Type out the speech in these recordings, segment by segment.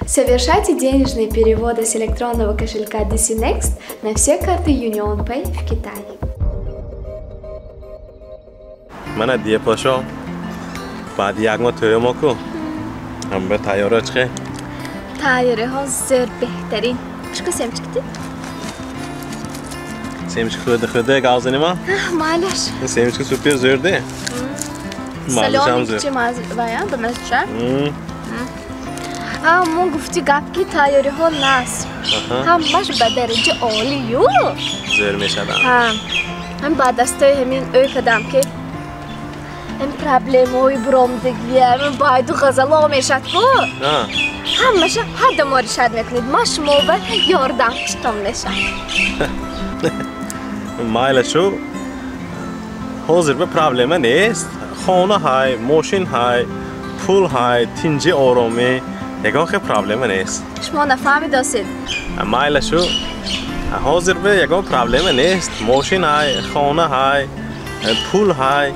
Совершайте денежные переводы с электронного кошелька DC Next на все карты UnionPay в Китае. Мана дия пошо, баъди як моҳ тӯё мо ку, ҳам ба тайёра чӣ? Тайёраҳо зӯр, беҳтарин. Чӣ семечки ти? Семечки хӯрда хӯрда гап занема. Майлаш. Семечки супер зӯрде. Маззашам зӯр. Чи вая ба маззаша? Ҳа, мо гуфти гап, ки тайёриҳо нас ҳамаш ба дараҷа олию. Зӯр мешавад. Ҳа, ҳам ба дастои ҳамин ӯй кадам, ки ҳам проблемаҳои буромдагия, ҳамин байду ғазало мешад ку, ҳамаша ҳадда мо решать мекунед. Ма шумо ба ёрдам читон мешавад. Майла шу, ҳозир ба проблема нест. Хона ҳай, мошин ҳай, пул ҳай, тинҷи, оромӣ, ягон хел проблема нест. Шумо нафаҳмидосед. Майла шу, ҳозир ба ягон проблема нест. Мошин ҳай, хона ҳай, пул ҳай,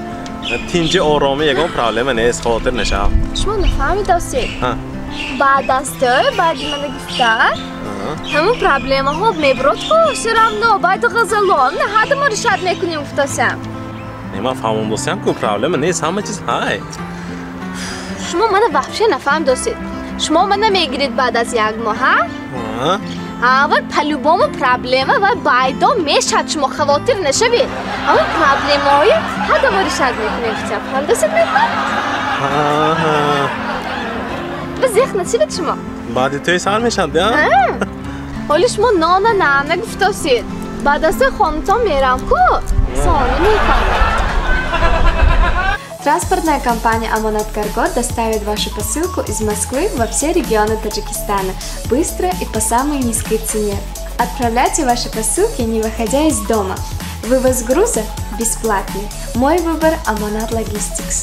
тинҷи, оромӣ, ягон проблема нест, хотир нашав. Шумо нафаҳмидосед. Баъд аз тӯй, баъди мана гуфта, ҳамун проблемаҳо мебурод ку, всё равно байду ғазало на ҳадда мо решать мекунем, гуфтосям. Не, ман фаҳмондосям ку, проблема нест, ҳама чиз ҳай. Шумо мана вообще нафаҳмидосед. Шумо мана мегиред баъд аз як моҳ, ҳа? Ҳа, ва по-любому проблема ва байдо мешад, шумо хавотир нашавед. Ҳамун проблемаҳои ҳадда мо решать мекунем, гуфтам. Фаҳмидосед мекунам? Ба зеҳ нашавед шумо. Баъди тӯй сар мешавад, я? Ҳоли шумо нона нана гуфтосед. Баъд аз тӯй хонатон мерам ку, сони мефаҳмед. Транспортная компания «Амонат Карго» доставит вашу посылку из Москвы во все регионы Таджикистана быстро и по самой низкой цене. Отправляйте ваши посылки, не выходя из дома. Вывоз груза бесплатный. Мой выбор – «Амонат Логистикс».